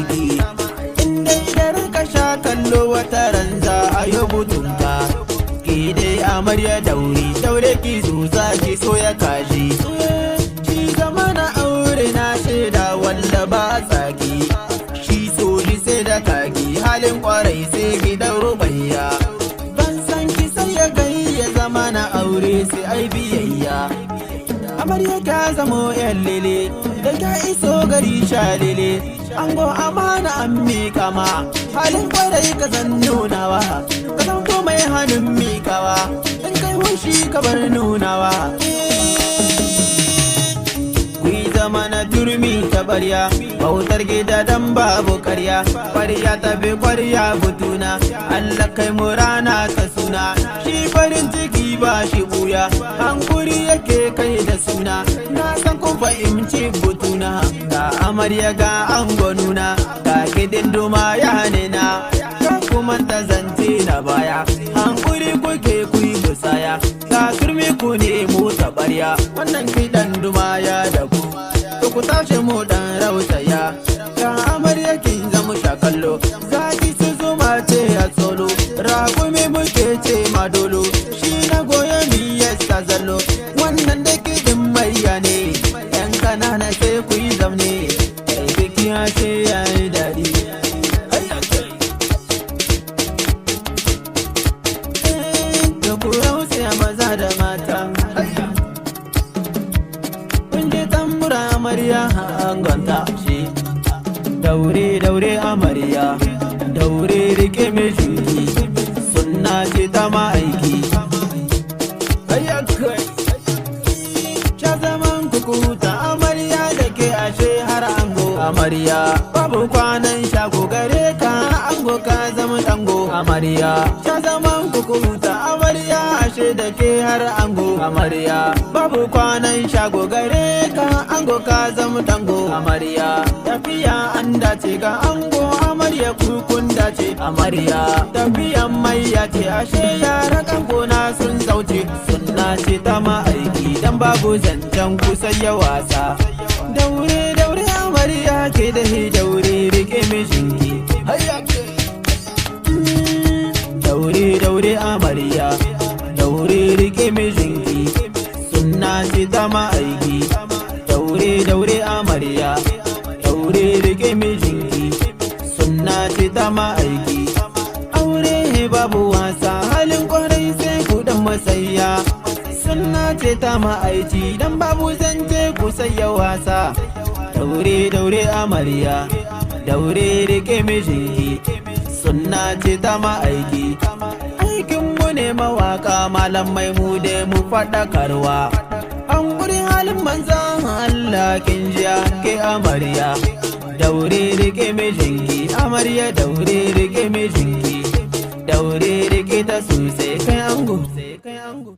ma'aiki. Inda idan ka sha kallo, wata ran za a yi butunka. Ki dai amarya daure, daure ki zuza ki soya kaji. Shi zama na aure na shaida wanda ba tsaki. Shi soji sai da kaki, halin kwarai sai gidan rubayya. Ban san ki sai ya gai ya zama na aure sai ai biyayya. Amarya ka zamo yan lele, da ka iso gari sha lele. Ango amana an mika ma, halin kwarai ka zan nunawa. Ka san ko mai hannun mikawa, in kai hushi ka bar nunawa. Ku yi zama na turmi ta barya, bautar gida dan babu karya, kwarya ta bi kwarya butuna, Allah kai mu rana ta suna, shi farin ciki ba shi buya, hankuri yake kai da suna, na san kun fahimci butuna, ga amarya ga ango nuna, ga kidin duma ya nena, kan kuma ta zance na baya, hankuri kuke ku yi musaya, ga turmi ku nemo tabarya, wannan kiɗan duma ya da ku. To ku tashi mu dan rausaya, ga amarya kin zama shakallo, zaki su zuma ce a tsolo, raƙumi muke ce madolo, shi na goyo mi ya zallo, wannan da kiɗin maiya ne, yan kanana sai ku yi zamne, kai biki ya ce ya yi daɗi. Hayya kai. Da ku rausaya maza da mata. Hayya. Kun je tambura amarya angonta shi. Daure daure amarya, daure rike mijinki, sunna ce ta ma'aiki. Hayya kai. Sha zaman kukuta amarya da ke ashe har ango amarya. Babu kwanan shago gare ka ango, ka zama dango amarya. Sha zaman kukuta amarya ashe da ke har ango amarya. Babu kwanan shago gare ka ango, ka zama dango amarya. Tafiya an dace ga ango amarya, kukun dace amarya. Tafiyan mai ce ashe yaran gona sun zauce, sunna ce ta ma'aiki dan babu zancen kusa ya wasa. Daure daure amarya ke da daure rike mijinki. Hayya kai. Daure daure amarya, daure rike mijinki, sunna ce ta ma'aiki. Daure daure amarya, daure rike mijinki, sunna ce ta ma'aiki. Aure babu wasa, halin kwarai sai ku dan masayya, sunna ce ta ma'aiki dan babu zance ku sayya wasa. Daure daure amarya, daure rike mijinki, sunna ce ta ma'aiki. Aikin mu ne mawaka malamai mu da mu faɗakarwa. An guri halin manzan Allah kin jiya ke amarya. Daure rike mijinki amarya, daure rike mijinki, daure rike ta sosai kai ango, kai ango.